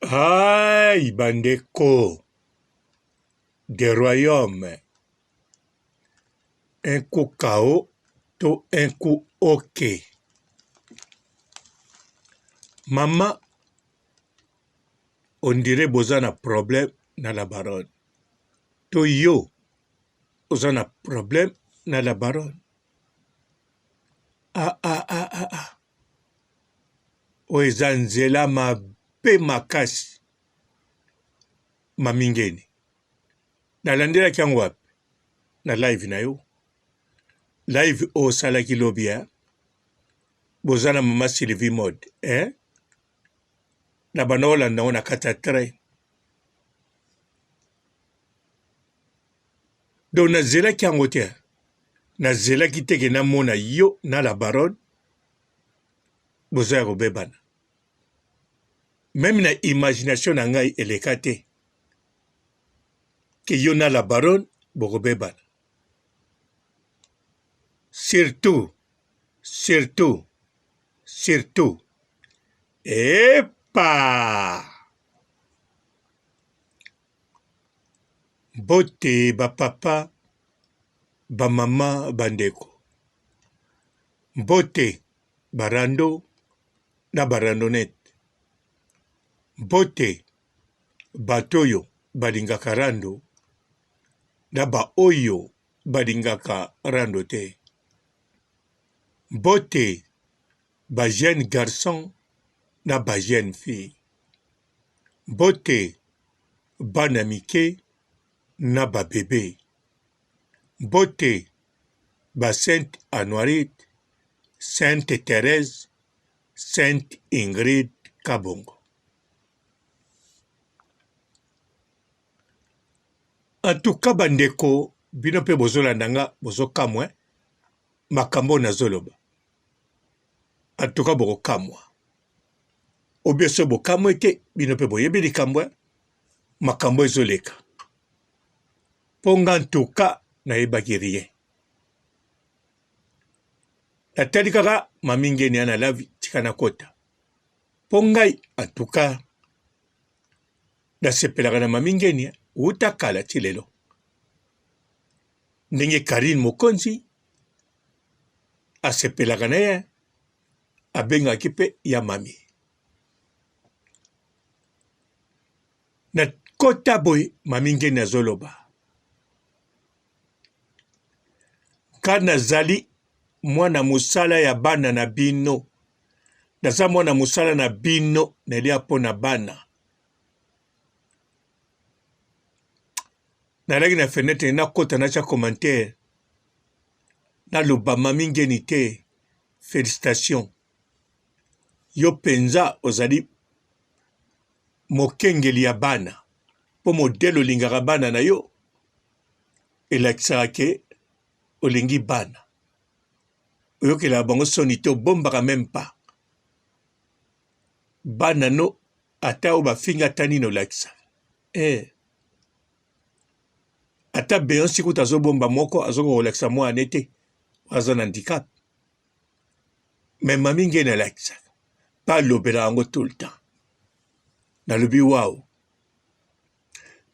Aïe bandeko de royaume un coup KO to un coup ok mama on dirait boza na problème na la baronne to yo oza na problème na la baronne ah, ah, ah, ah, ah. Oyo eza nzela mabe makasi mamingeni nalandelaki yango wapi na live na yo live oyo osalaki lobi eh? Boza na mama Sylvie mode eh? Na banda olanda yango na kati ya train donc nazelaki yango te nazelaki te ke namona yo na la baronne boza ya kobebana meme na imagination na ngai eleka te ke yo na la baronne bokobebana surtout surtout surtout epa mbote ba papa ba mama ba ndeko mbote ba rando na ba randonnette mbote bato oyo balingaka rando na ba oyo balingaka rando te mbote ba jeune garçon na ba jeune fille mbote bana mike na ba bebe mbote ba sainte Anuarite, sainte Therèse, sainte Ingrid Kabongo. En tout cas ba ndeko bino pe bozolanda nga bozokamwa makambo oyo nazoloba. En tout cas bokokamwa. Obie so bokamwe te bino pe boyebi likambo makambo ezoleka. Po nga en tout cas nayebaki rien. Natali kaka mami ngeni ya na lavi tika nakota. Po ngai en tout cas nasepelaka na mami ngeni wuta kala ti lelo. Ndenge Carine Mokonzi asepelaka na ye abengaki pe ya mami. Na kota boye mami ngeni azoloba nga nazali mwana mosala ya bana na bino naza mwana mosala na bino nalia mpo na bana nalaki na fenetre nakota natya commentaire naloba mami ngeni te felicitation yo mpenza ozali mokengeli ya bana mpo modele olingaka bana na yo elakisaka ke olingi bana oyokelaka bango soni te obombaka meme pas bana no ata oyo bafinga ata nini olakisaka eh. Ata Beyonce kutu azobomba moko azokoka kolakisa mwana ne te aza na handicap mais mami ngeni alakisaka mpe alobela yango tout le temps nalobi wao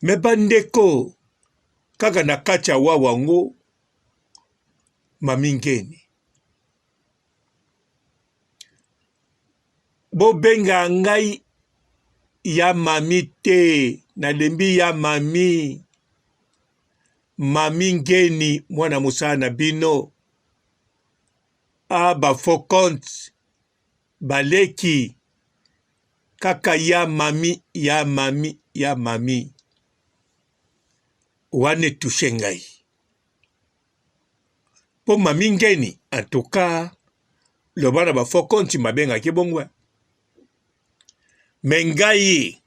me bandeko kaka na kati ya wao yango mami ngeni Bobenga ngai ya mami te nalembi ya mami mami ngeni mwana mosala na bino a ba faux compte baleki kaka ya mami ya mami ya mami wana etouche ngai Po mami ngeni en tout cas loba na ba faux compte mabengaki bongo mais ngai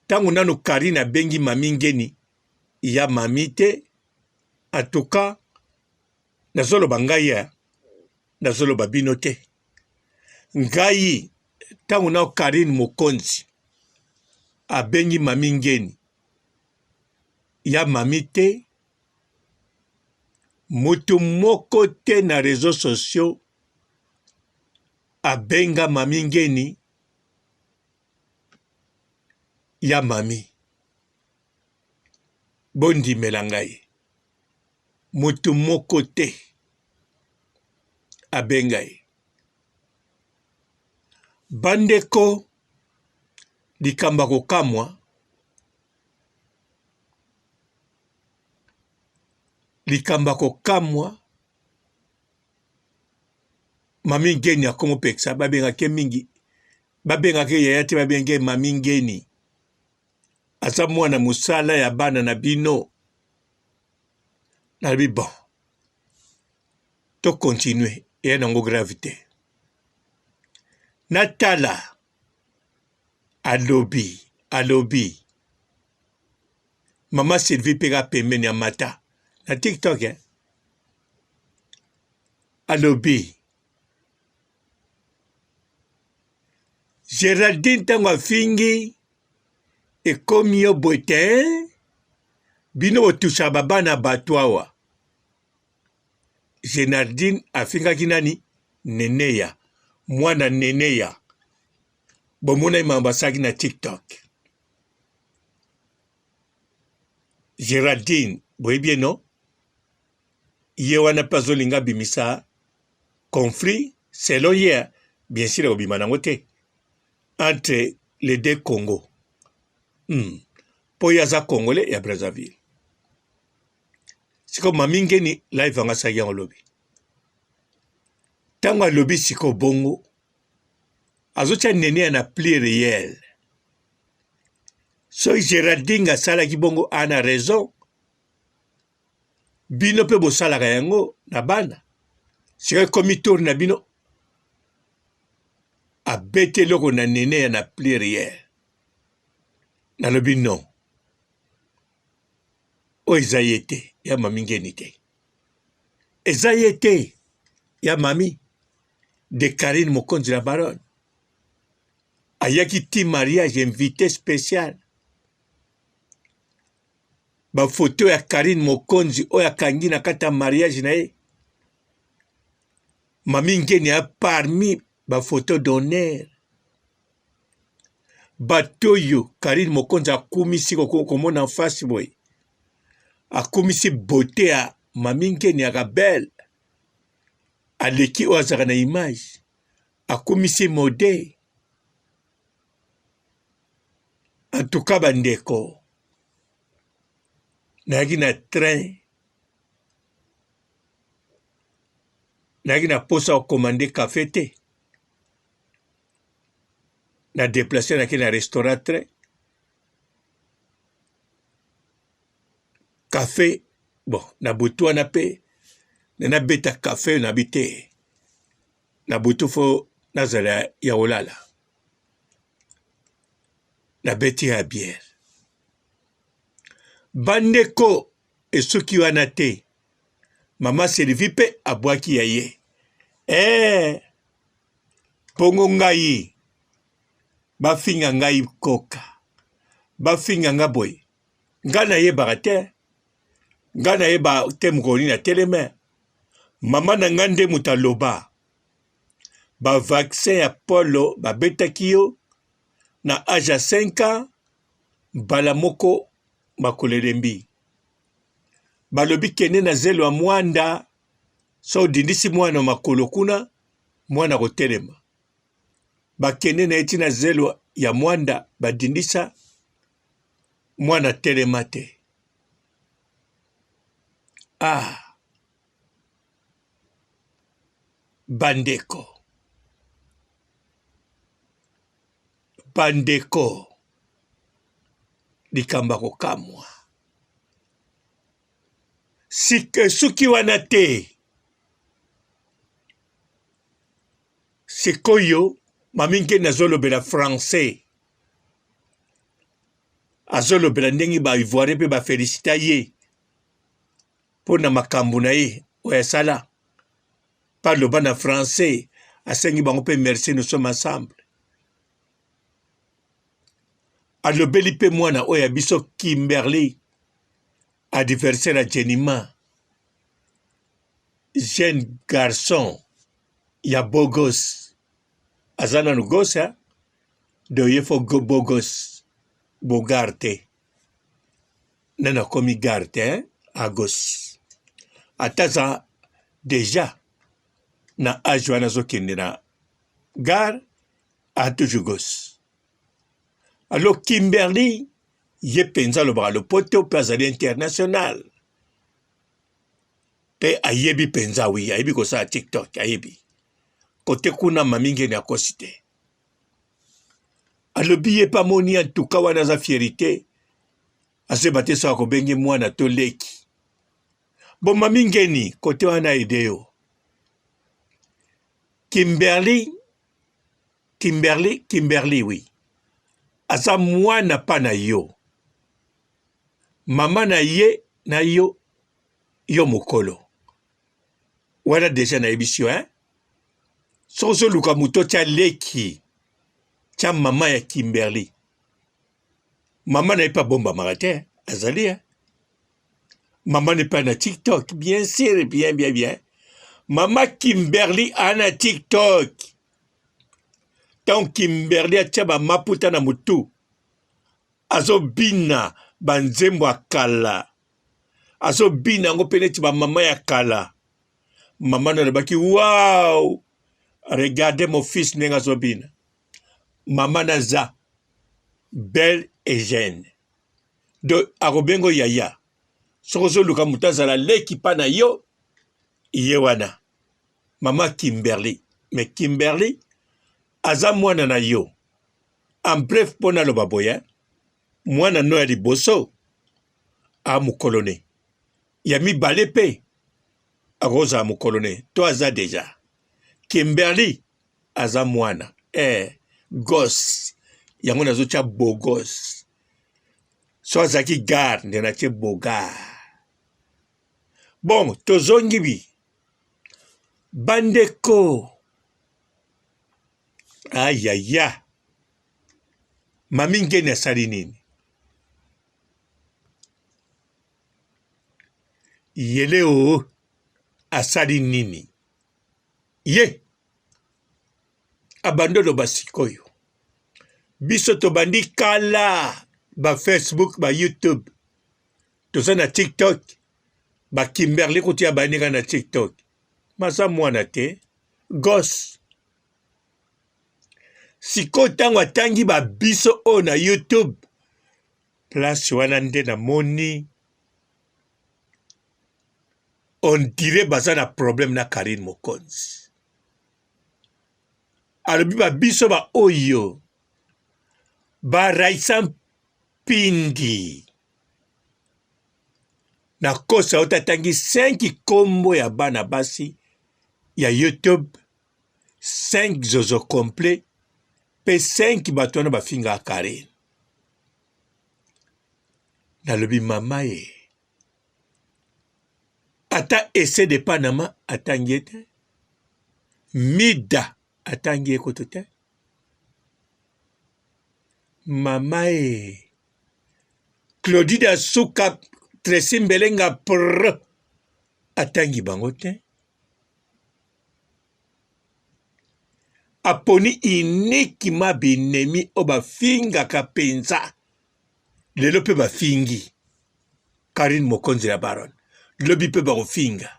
ntango nanu Carine abengi mami ngeni ya mami te en tout cas nazoloba ngai ya nazoloba bino te ngai ntango nao Carine Mokonzi abengi mami ngeni ya mami te Mutu moko te na reseaux sociaux abenga Mamie Ngeni Ya mami bondimela ngai mutu moko te abenga ye. Bandeko likambo ya kokamwa likambo ya kokamwa mami ngeni akomopekisa babengake mingi babengaka ye yaya te babengaka ye mami ngeni aza mwana mosala ya bana na bino nalobi bon to continue eya nango grave te natala alobi alobi mama sylvie mpe ka pembeni ya mata na tiktok eh? Alobi Geraldine ntango afingi ekomi yo boye te bino botushaka babana bato awa Geraldine afingaki nani Neneya mwana Neneya bomonaki makambo asalaki na TikTok Geraldine boyebi ye no ye wana mpe azolinga abimisa conflit selon ye bien sûr akobima nango te entre les deux Congo mpo ye aza congolais ya Brazzaville sikoyo mami ngeni live yango asalaki yango lobi ntango alobi sikoyo bongo azotya nene ya na pluriel soki Geraldine asalaki bongo ana raison Bino pe bosalaka yango na bana sika ekomi tour na bino abeti eloko na nene ya na pluriel nalobi non oyo eza ye te ya mami ngeni te eza ye te ya mami de Carine mokonzi la baronne ayaki ti mariage invité spécial Ba photo ya Carine Mokonzi oyo akangi na kati ya mariage na ye Mami Ngeni a parmi ba photo d'honneur bato oyo Carine Mokonzi akumisi komona en face boye akumisi beauté ya Mami Ngeni ya belle aleki oyo azalaka na image akumisi mode en tout cas bandeko nayaki na train nayaki na posa ya komande cafe te na deplace nake na restaurant train cafe bon na butu wana mpe nabeta cafe nabi te na butu fo nazala ya kolala nabeti ya biere bandeko esuki wana te mama Sylvie mpe abwaki ya ye ee bongo ngai bafinga ngai koka bafinga nga boye ngai nayebaka te ngai nayeba te mokolo nini ateleme mama na ngai nde moto aloba ba vaccin ya polo babetaki yo na age ya 5 ans mbala moko makolo elembi balobi kende na zelo ya mwanda so odindisi mwana makolo kuna mwana akotelema bakende na ye ti na zelo ya mwanda badindisa mwana telema te ah Bandeko, bandeko, likambo ya kokamwa. Sika esuki wana te. Sikoyo mami Nkeni azolobela français, azolobela ndenge ba Ivoirien mpe ba felicita ye mpo na makambo na ye oyo asala mpe aloba na français asengi bango mpe merci nous sommes ensemble alobeli mpe mwana oyo ya biso Kimberly adversaire ya Jenima jeune garçon ya bogos aza nanu gosse de ye fo bogos. Bogar te. Nani akomi gare te hein? Agos. Ata aza deja na age wana azokende na gare, a toujours gosse. Alors Kimberly ye mpenza alobaka lopoto mpe azali international mpe ayebi mpenza wi ayebi kosala tiktok ayebi kote kuna mami ngeni akosi te alobi ye mpe amoni antuka wana aza fierite azoyeba te soki akobenge mwana to leki bo mami ngeni kote wana aide yo kimberly Kimberly Kimberly oui aza mwana pa na yo mama na ye na yo yo mokolo wana deja nayebisi yo hein soki ozoluka moto otya leki tya mama ya Kimberly mama na ye mpe abombamaka te azali hein mama ne pas na tiktok bien sûr bien bien bien mama Kimberly ana tiktok ntango Kimberly atya bamaputa na motu azobina banzembo ya kala azobina yango mpe neti bamama ya kala mama na alobaki wow regarde mon fils ndenge azobina mama naza belle et jeune donc akobengo yaya soki ozoluka moto azala leki mpa na yo ye wana mama Kimberly mais Kimberly aza mwana na yo en bref mpo naloba boye mwana no ya liboso a mokolo ne ya mibale mpe akozala mokolo ne to aza deja Kimberly aza mwana eh, gos yango nazotya bogos so azalaki gare nde natie bogar bon tozongi bi bandeko ayaya mami ngeni asali nini yeleo asali nini ye abandi oloba sikoyo biso tobandi kala ba facebook ba youtube toza na tiktok ba kimberly kutu ya baninga na tiktok maza mwana te gos sikoyo ntango atangi ba biso oyo na youtube place wana nde namoni on dirait baza na problème na Carine Mokonzi alobi ba biso ba oyo ba Raissa Mpindi na kosa oyo tatangi 5 kombo ya bana basi ya YouTube 5 zozo complet pe 5 bato wana bafingaka Carine nalobi mama ye ata ese de Panama atangi ye te mida atangi ye kutu te mama e Claudine Suka Tracy Mbelenga prr atangi bango te aponi uniquement binemi oyo bafingaka mpenza lelo mpe bafingi Carine Mokonzi la Baronne lobi mpe bakofinga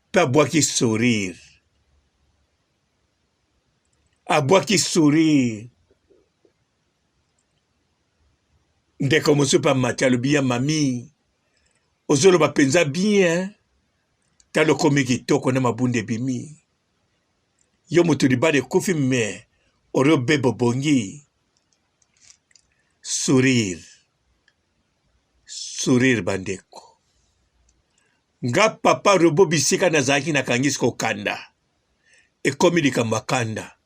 mpe abwaki sourire abwaki sourire ndeko mosusu mpe amati alobi ya mami ozoloba mpenza bien tala okomi kitoko na mabunda ebimi yo moto libala ekufi me ori obeba obongi sourire sourire bandeko nga papa robo bisika nazalaki nakangisi kokanda ekomi likambo ya kanda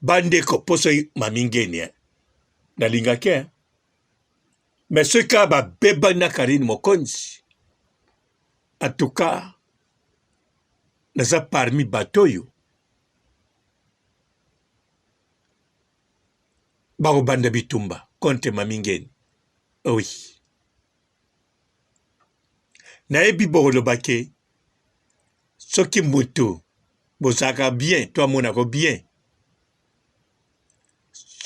bandeko poso mami ngeni eh. nalingaki eh. me soki kaka babebani na karine mokonzi en tout cas naza parmi bato oyo bakobanda bitumba contre mami ngeni oui nayebi bokoloba ke soki moto bozalaka bien to amonako bien.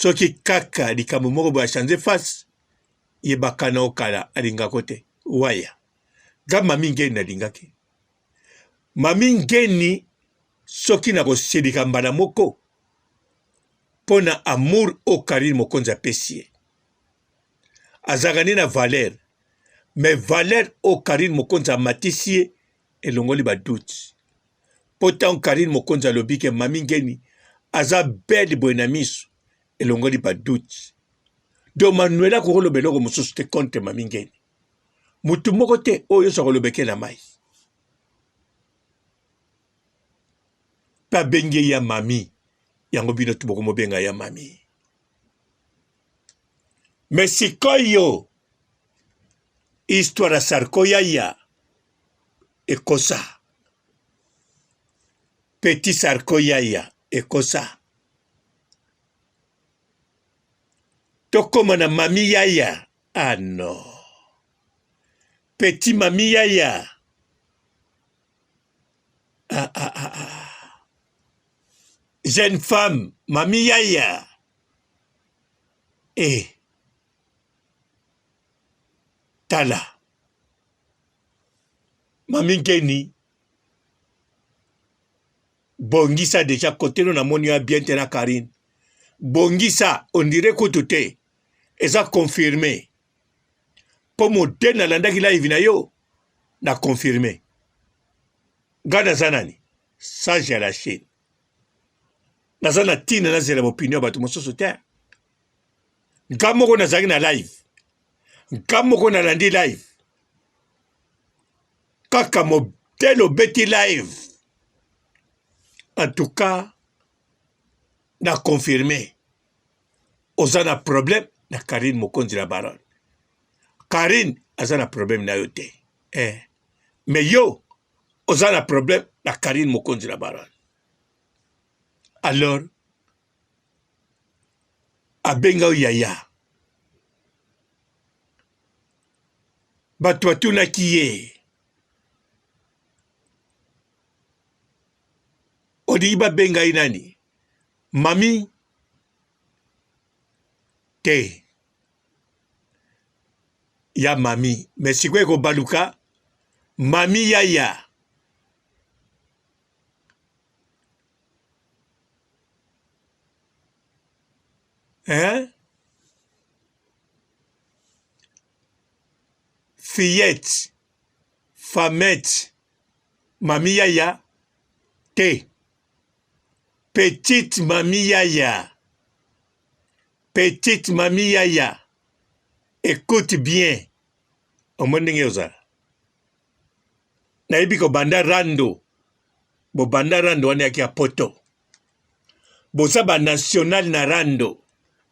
Soki kaka likambo moko boye achange face, yebaka na okala alingako te. Waya. Nga mami ngeni nalingaki. Mami ngeni soki nakosilika mbala moko mpo na amour oyo Carine Mokonzi apesi ye. Azalaka nde na valeur mais valeur oyo Carine Mokonzi amatisi ye elongoli ba doute. Mpo ntango Carine Mokonzi alobi ke Mami Ngeni aza belle boye na miso elongoli ba doute. Donc Manuela akoki koloba eloko mosusu te contre Mami Ngeni. Motu moko te oyo nyonso akoloba eke na mai. Mpe abengi ye ya mami, yango bino tu bokomobenga ya mami. Me sikoyo histoire ya Sarko Yaya ekosa. Petit Sarko Yaya ekosa. Tokoma na mami Yaya. Ah non. Petit mami Yaya. Ah, ah, ah, ah. Jeune femme, mami Yaya. Eh. Tala. Mami Nkeni. Bongisa deja kote no namoni ya bien te na Karine. Bongisa, on dirait kutu te. Eza confirme. Po modèle nalandaki live na yo, na confirme. Nga naza nani? Sage ya la Chine. Naza na tina nazela ba opinion ya bato mosusu te. Nga moko nazalaki na live. Nga moko nalandi live. Kaka modèle obeti live. En tout cas, na confirme. Oza na problème na Carine Mokonzi la baronne. Carine aza na problème na yo te. Eh. Mais yo oza na problème na Carine Mokonzi la baronne. Alors abenga yo yaya. Bato batunaki ye olingi babenga ye nani? Mami te ya mami me sikoyo ekobaluka mami yaya hein? Fillette famette mami yaya te petite mami yaya petite mami yaya ecoute bien omoni ndenge ozala nayebi kobanda rando bobanda rando wana yaki ya poto boza ba national na rando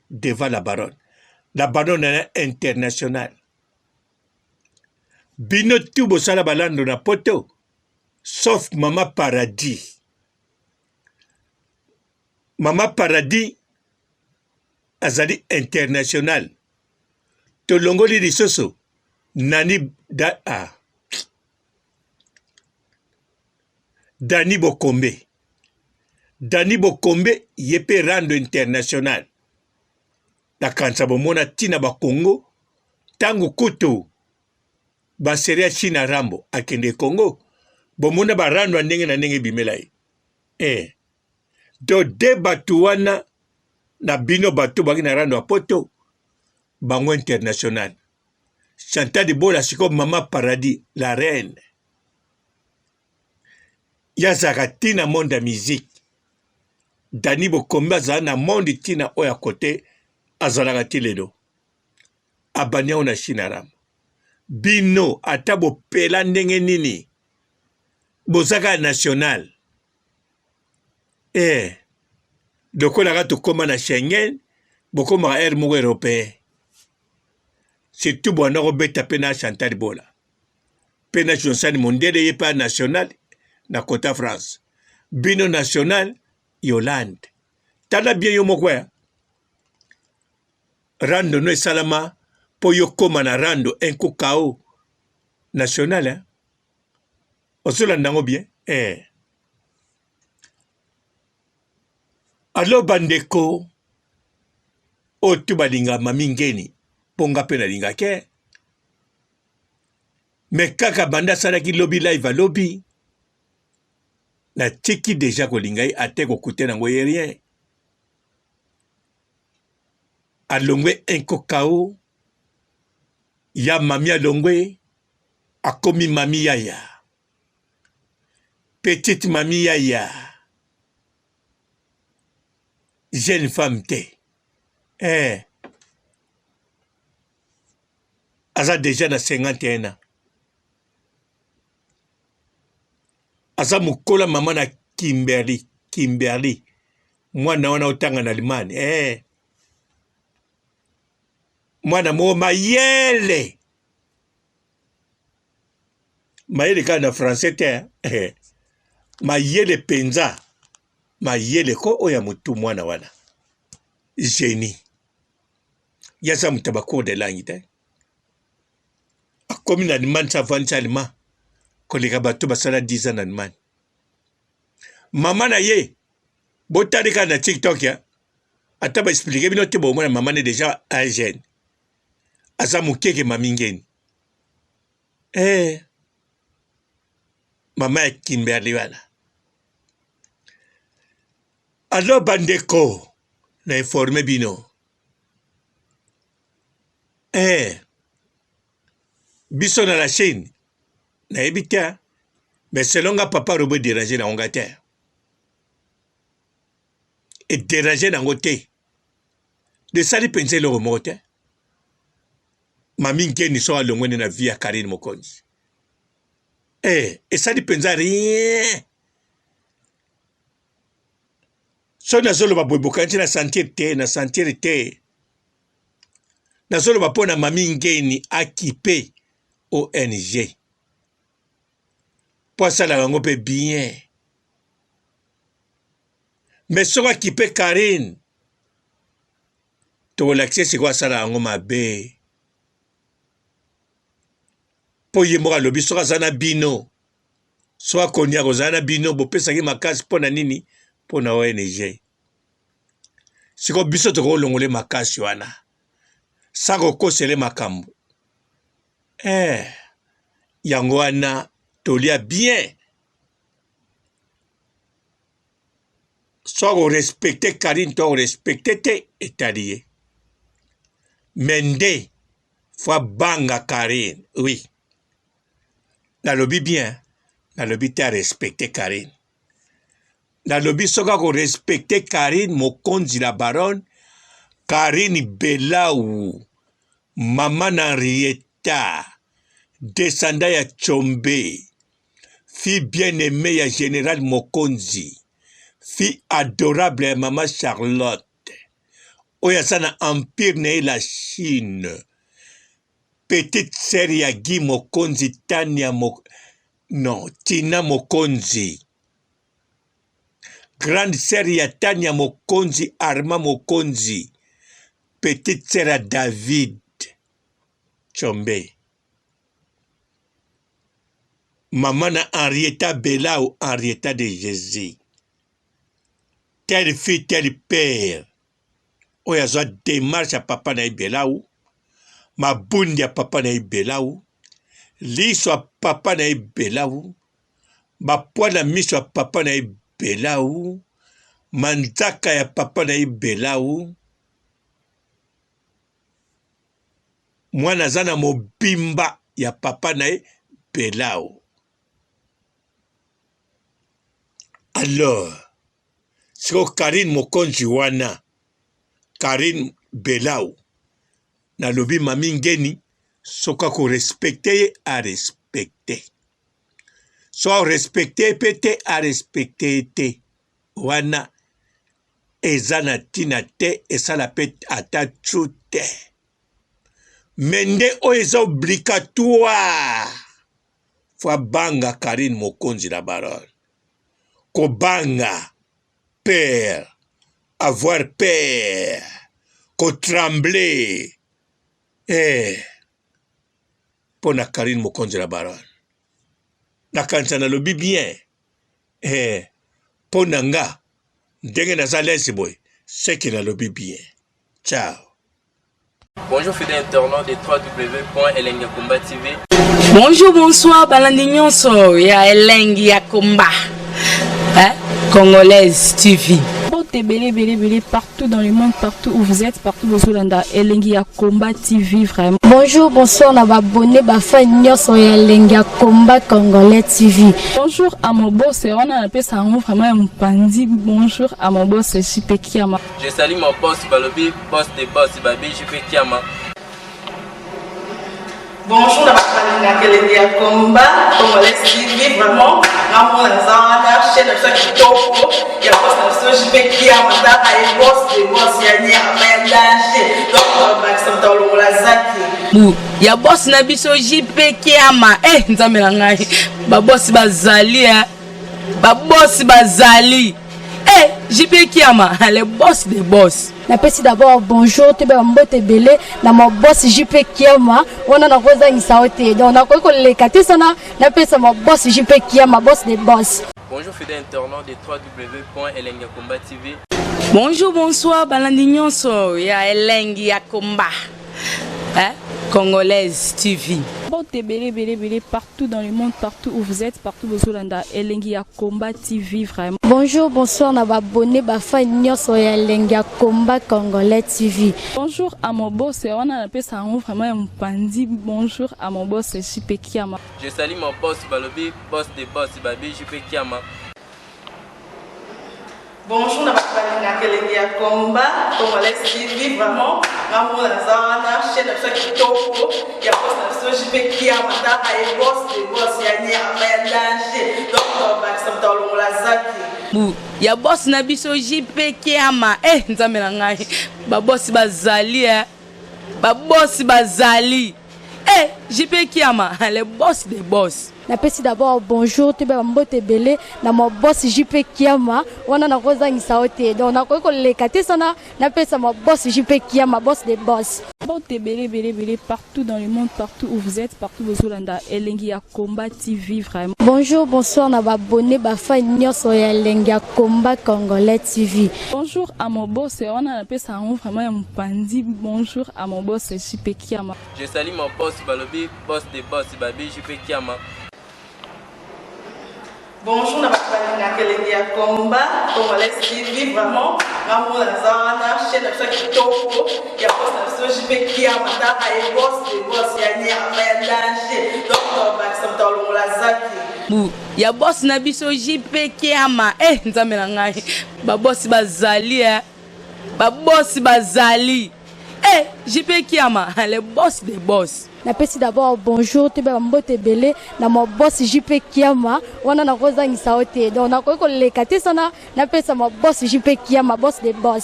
devant la baronne la baronne na international bino tu bosala balando na poto sauf mama paradis mama paradis azali international tolongoli lisusu nani da, ah. Dani Bokombe Dani Bokombe ye mpe rando international nakanisa bomona ntina ba Congo ntango kutu baseri ya China Rambo akende Congo bomona ba rando ya ndenge na ndenge ebimela ye eh. Do de bato wana na bino bato baki na rando ya poto bango international Chantal Bola sikoyo mama paradis la reine ye azalaka ti na monde ya musique Dani Bokombe azala na monde ntina oyo ya kote azalaka ti lelo abandi yango na China Rama bino ata bopela ndenge nini boza kaka national eh lokola kaka tokoma na Schengen bokomaka heure moko européen surtout bwanda kobeta mpe na Chantal Bola mpe na Johnson Mondele ye mpe national na kota France bino national Yolande tala bien yo moko ya rando no esalama mpo yo koma na rando un coup KO national hein? ozolanda yango bien eh. Alo bandeko. Oyo tu balinga mami ngeni mpo nga mpe nalinga ke me kaka banda asalaki lobi live alobi natiki deja kolinga ye ata ekokute nango ye rien alongwe inkokao ya mami alongwe akomi mami yaya petite mami yaya jeune femme te eh. Aza deja na 51 ans aza mokola mama na Kimberly Kimberly mwana wana otanga na Allemagne eh. Mwana moko mayele mayele kaka na français te eh. Mayele mpenza mayele ko oyo ya motu mwana wana genie ye aza moto ya ba cours de langue te akomi na Allemagne ti avandisi allemand koleka bato basala 10 ans na Allemagne mama na ye botali kaka na tiktok ya ata ba explique bino te bomona mama ne deja un jeune aza mokeke mami ngeni eh mama ya Kimberly wana alors bandeko na informe bino eh biso na la Chine nayebi te mais selon nga papa robo déranger na nga te e déranger nango te desali mpenza eloko moko te mami nkeni so alongwe nde na vie ya Karine Mokonzi eh esali mpenza rien soki nazoloba boye bokanisi na sentir te na sentir te nazoloba mpo na mami ngeni akipe ong mpo asalaka yango mpe bien me soki akipe karine tokolakisa sikoyo asala yango mabe mpo ye moko alobi soki aza na bino soki akoni akozala na bino bopesaki makasi mpo na nini mpo na ong sikoyo biso tokolongole makasi wana sa kokosele makambo eh, yango wana tolia bien so akorespecte Karine to akorespecte te etali ye me nde fo abanga Karine oui nalobi bien nalobi te arespecte Karine nalobi soki akorespecte Karine mokonzi la baronne Karine Belau mama na Henrietta descendant ya Tshombe fille bien aimée ya general Mokonzi fille adorable ya mama Charlotte oyo aza na empire na ye la Chine petite sœur ya Guy Mokonzi Tania Mo... non Tina Mokonzi grande sœur ya Tania Mokonzi Arma Mokonzi petite sœur ya David Tshombe mama na Henrietta Belau Henrietta de Jesus telle fille tel père oyo azwa demarche ya papa na ye Belau mabundi ya papa na ye Belau liso ya papa na ye Belau bapwa na miso ya papa na ye Belau manzaka ya papa na ye Belau mwana aza na mobimba ya papa na ye Belau alors sikoyo Karine Mokonzi wana Karine Belau nalobi mami Ngeni soki akorespecte ye arespecte so arespecte ye mpe te arespecte ye te wana eza na ntina te esala mpe ata tsu te me nde oyo eza obligatoire fo abanga Karine Mokonzi la baronne kobanga peur avoir peur kotremble eh mpo na Karine Mokonzi la baronne nakanisa nalobi bien eh mpo na nga ndenge naza lese boye seke nalobi bien ciao. Bonjour fidèles internautes de www.elengiyakomba TV. Bonjour, bonsoir, balandi nyonso ya Elengi ya Komba. Hein? Congolaise TV. Mbote ebele ebele ebele partout dans le monde, partout où vous êtes, partout bozolanda Elengi ya Combat TV vraiment. Bonjour, bonsoir na ba abonné ba fan nyonso ya Elengi ya Combat Congolais TV. Bonjour à mon boss, wana napesa yango vraiment ya mopanzi. Bonjour à mon boss JP Kiama. Je salue mon boss Balobi, boss des boss Babi JP Kiama. Bonjour na bato balingaka elengi ya combat congolais TV vraiment ngamona naza wana chaîne na biso ya kitoko ya boss na biso JP Kiama tala ye boss de boss ya nyama ya danger donc bakisa moto alongola zaki Bu ya boss na biso JP Kiama eh nzambe na ngai ba boss bazali eh ba boss bazali eh JP Kiama le boss des boss. Napesi d'abord bonjour toyeba ba mbote ebele na ma boss JP Kiama wana nakozangisa yo te donc nakoki koleka te sana napesa ma boss JP Kiama boss des boss. Bonjour fidèles internautes de www.elengiyakomba TV. Bonjour, bonsoir, balandi nyonso ya Elengi ya Komba. Hein? Congolaise TV. Mbote ebele ebele ebele partout dans le monde, partout où vous êtes, partout bozolanda Elengi ya Combat TV vraiment. Bonjour, bonsoir na ba abonné ba fan nyonso ya Elengi ya Combat Congolais TV. Bonjour à mon boss, wana napesa yango vraiment ya mopanzi. Bonjour à mon boss JP Kiama. Je salue mon boss Balobi, boss des boss Babi JP Kiama. Bonjour na bato balingaka elengi ya combat congolais TV vraiment ngamona naza wana chaîne na biso ya kitoko ya boss na biso JP Kiama tala ye boss de boss ya nyama ya danger donc bakisa moto alongola zaki Bu ya boss na biso JP Kiama eh nzambe na ngai ba boss bazali eh ba boss bazali eh JP Kiama le boss des boss. Napesi d'abord bonjour toyeba ba mbote ebele na ma boss JP Kiama wana nakozangisa yo te donc nakoki koleka te sana napesa ma boss JP Kiama boss des boss. Mbote ebele ebele ebele partout dans le monde, partout où vous êtes, partout bozolanda Elengi ya Combat TV vraiment. Bonjour, bonsoir na ba abonné ba fan nyonso ya Elengi ya Combat Congolais TV. Bonjour à mon boss, wana napesa yango vraiment ya mopanzi. Bonjour à mon boss JP Kiama. Je salue mon boss Balobi, boss des boss Babi JP Kiama. Bonjour na bato balingaka elengi ya combat congolais TV vraiment ngamona naza wana chaîne na biso ya kitoko ya boss na biso JP Kiama tala ye boss de boss ya nyama ya danger donc bakisa moto alongola zaki. Bu ya boss na biso JP Kiama eh nzambe na ngai ba boss bazali eh ba boss bazali eh JP Kiama le boss des boss. Napesi d'abord bonjour toyeba ba mbote ebele na ma boss JP Kiama wana nakozangisa yo te donc nakoki koleka te sana napesa ma boss JP Kiama boss des boss.